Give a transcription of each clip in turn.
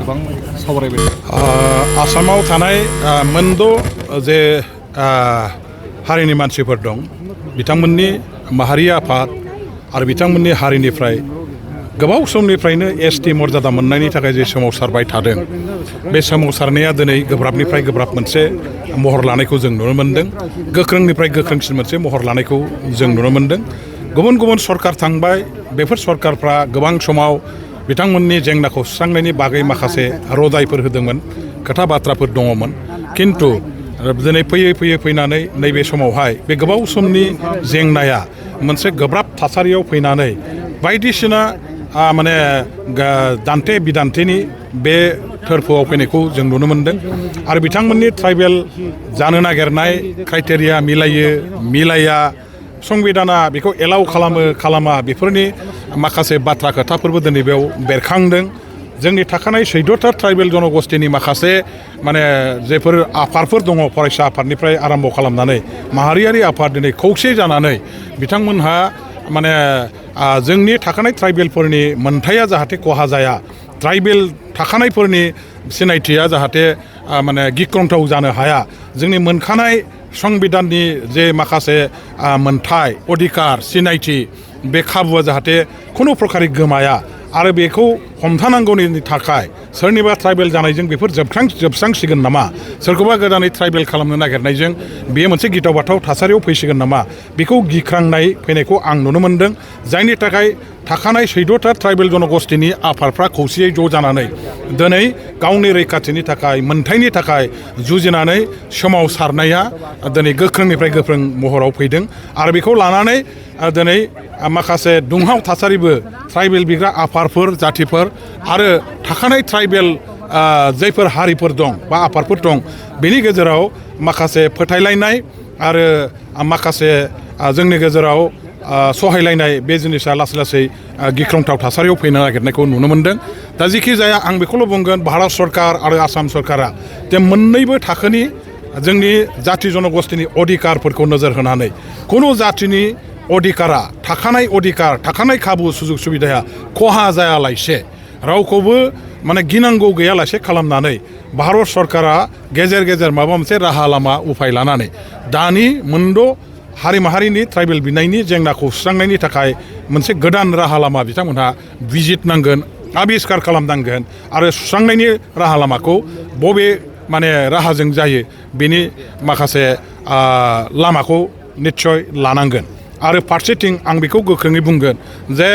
गोबां सावरायबाय आसामाव थानाय मोनद' जे हारिनि मानसिफोर दं बिथांमोननि माहारि आफाद आरो बिथांमोननि हारिनिफ्राय गोबाव समनिफ्रायनो एसटि मर्यादा मोननायनि थाखाय जे सोमावसारबाय थादों बे सोमावसारनाया दिनै गोब्राबनिफ्राय गोब्राब मोनसे महर लानायखौ जों नुनो मोन्दों गोख्रोंनिफ्राय गोख्रोंसिन मोनसे महर लानायखौ जों नुनो मोन्दों गुबुन गुबुन सरकार थांबाय बेफोर सरकारफ्रा गोबां समाव बिथांमोननि जेंनाखौ सुस्रांनायनि बागै माखासे रजायफोर होदोंमोन खोथा बाथ्राफोर दङमोन किन्तु दिनै फैयै फैनानै नैबे समावहाय बे गोबाव समनि जेंनाया मोनसे गोब्राब थासारियाव फैनानै बायदिसिना माने दान्थे बिदान्थेनि बे थोरफोआव फैनायखौ जों नुनो मोन्दों आरो बिथांमोननि ट्राइबेल जानो नागिरनाय क्राइटेरिया मिलाया संबिधाना बेखौ एलाउ खालामा बेफोरनि माखासे बाथ्रा खोथाफोरबो दिनै बेयाव बेरखांदों जोंनि थाखानाय 14था ट्राइबेल जनगोष्ठीनि माखासे माने जेफोर आफादफोर दङ फरायसा आफादनिफ्राय आरम्भ खालामनानै माहारियारि आफाद दिनै खौसे जानानै बिथांमोनहा माने जोंनि थाखानाय ट्राइबेलफोरनि मोनथाया जाहाथे खहा जाया ट्राइबेल थाखानायफोरनि सिनायथिया जाहाथे माने गिख्रंथाव जानो हाया जोंनि मोनखानाय संबिधाननि जे माखासे मोनथाय अधिकार सिनायथि बे खाबुआ जाहाथे खुनु प्रकारै गोमाया आरो बेखौ हमथानांगौनि थाखाय सोरनिबा ट्राइबेल जानायजों बेफोर जोबस्रांसिगोन नामा सोरखौबा गोदानै ट्राइबेल खालामनो नागिरनायजों बेयो मोनसे गिथाव बाथाव थासारियाव फैसिगोन नामा बेखौ गिख्रांनाय फैनायखौ आं नुनो मोन्दों जायनि थाखाय थाखानाय 14था ट्राइबेल जनगोष्ठीनि आफादफ्रा खौसेयै ज' जानानै दिनै गावनि रैखाथिनि थाखाय मोनथायनि थाखाय जुजिनानै सोमावसारनाया दिनै गोख्रोंनिफ्राय गोख्रों महराव फैदों आरो बेखौ लानानै दिनै माखासे दुंहाव थासारिबो ट्राइबेल बिग्रा आफादफोर जाथिफोर आरो थाखानाय ट्राइबेल जायफोर हारिफोर दं बा आफादफोर दं बेनि गेजेराव माखासे फोथायलायनाय आरो माखासे जोंनि गेजेराव सहायलायनाय बे जिनिसा लासै लासै गिख्रंथाव थासारियाव फैनो नागिरनायखौ नुनो मोन्दों दा जेखि जाया आं बेखौल' बुंगोन भारत सरकार आरो आसाम सरकारा जे मोननैबो थाखोनि जोंनि जाथि जनगोष्ठीनि अधिकारफोरखौ नोजोर होनानै खुनु जाथिनि अधिकारा थाखानाय खाबु सुजुग सुबिदाया खहा जायालासे रावखौबो माने गिनांगौ गैयालासे खालामनानै भारत सरकारा गेजेर गेजेर माबा मोनसे राहा लामा उफाय लानानै दानि मोनद' हारि माहारिनि ट्राइबेल बिनायनि जेंनाखौ सुस्रांनायनि थाखाय मोनसे गोदान राहा लामा बिथांमोनहा बिजिरनांगोन आबिस्कार खालामनांगोन आरो सुस्रांनायनि राहा लामाखौ बबे माने राहाजों जायो बेनि माखासे लामाखौ निस्सय लानांगोन आरो फारसेथिं आं बेखौ गोख्रोङै बुंगोन जे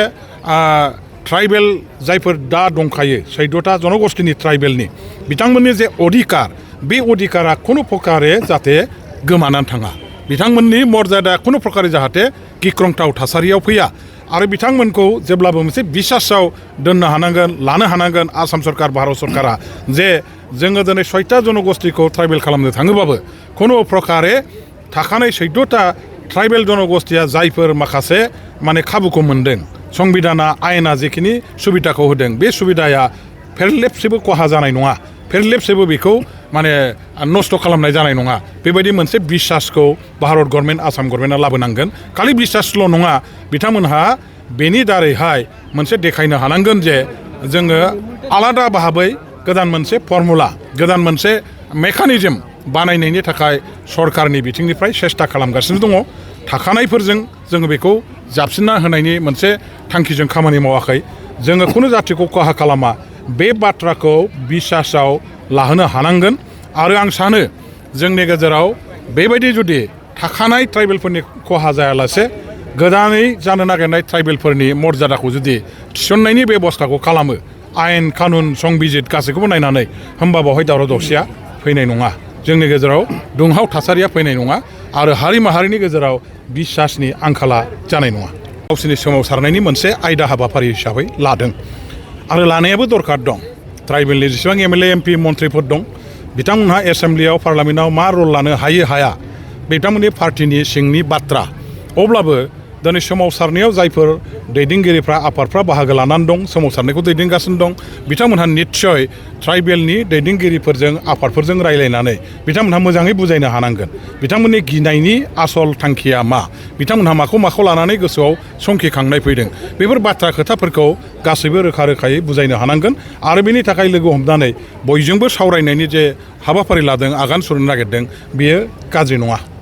ट्राइबेल जायफोर दा दंखायो 14था जनगोष्ठीनि ट्राइबेलनि बिथांमोननि जे अधिकार बे अधिकारा खुनु प्रकारे जाहाथे गोमानानै थाङा बिथांमोननि मर्यादा खुनु प्रकारे जाहाथे गिख्रंथाव थासारियाव फैया आरो बिथांमोनखौ जेब्लाबो मोनसे बिसासाव दोननो हानांगोन लानो हानांगोन आसाम सरकार भारत सरकारा जे जोङो दिनै 6था जनगोष्ठीखौ ट्राइबेल खालामनो थाङोबाबो खुनु प्रकारे थाखानाय 14था ट्राइबेल जनगोष्ठीया जायफोर माखासे माने खाबुखौ मोन्दों संबिधाना आयेना जेखिनि सुबिदाखौ होदों बे सुबिदाया फेरलेबसेबो खहा जानाय नङा फेरलेबसेबो बेखौ माने नस्थ' खालामनाय जानाय नङा बेबायदि मोनसे बिसासखौ भारत गभर्नमेन्ट आसाम गभर्नमेन्टआ लाबोनांगोन खालि बिसासल' नङा बिथांमोनहा बेनि दारैहाय मोनसे देखायनो हानांगोन जे जोङो आलादा भाबै गोदान मोनसे फर्मुला गोदान मोनसे मेकानिजम बानायनायनि थाखाय सरकारनि बिथिंनिफ्राय सेस्था खालामगासिनो दङ थाखानायफोरजों जोङो बेखौ जाबसिनना होनायनि मोनसे थांखिजों खामानि मावाखै जोङो खुनु जाथिखौ खहा खालामा बे बाथ्राखौ बिसासाव लाहोनो हानांगोन आरो आं सानो जोंनि गेजेराव बेबायदि जुदि थाखानाय ट्राइबेलफोरनि खहा जायालासे गोदानै जानो नागिरनाय ट्राइबेलफोरनि मर्यादाखौ जुदि थिसननायनि बेबस्थाखौ खालामो आयेन कानुन संबिजित गासैखौबो नायनानै होमबा बेवहाय दावराव दावसिया फैनाय नङा जोंनि गेजेराव दुंहाव थासारिया फैनाय नङा आरो हारि माहारिनि गेजेराव बिसासनि आंखाला जानाय नङा गावसोरनि सोमावसारनायनि मोनसे आयदा हाबाफारि हिसाबै लादों आरो लानायाबो दरखार दं ट्राइबेलनि जेसेबां एमएलए एमपि मन्थ्रिफोर दं बिथांमोनहा एसेम्ब्लियाव पार्लामेन्टआव मा रल लानो हायो हाया बिथांमोननि पार्टिनि सिंनि बाथ्रा अब्लाबो दिनै सोमावसारनायाव जायफोर दैदेनगिरिफ्रा आफादफ्रा बाहागो लानानै दं सोमावसारनायखौ दैदेनगासिनो दं बिथांमोनहा निस्सय ट्राइबेलनि दैदेनगिरिफोरजों आफादफोरजों रायज्लायनानै बिथांमोनहा मोजाङै बुजायनो हानांगोन बिथांमोननि गिनायनि आसल थांखिया मा बिथांमोनहा माखौ लानानै गोसोआव संखिखांनाय फैदों बेफोर बाथ्रा खोथाफोरखौ गासैबो रोखा रोखायै बुजायनो हानांगोन आरो बेनि थाखाय लोगो हमनानै बयजोंबो सावरायनायनि जे हाबाफारि लादों आगान सुरनो नागिरदों बेयो गाज्रि नङा।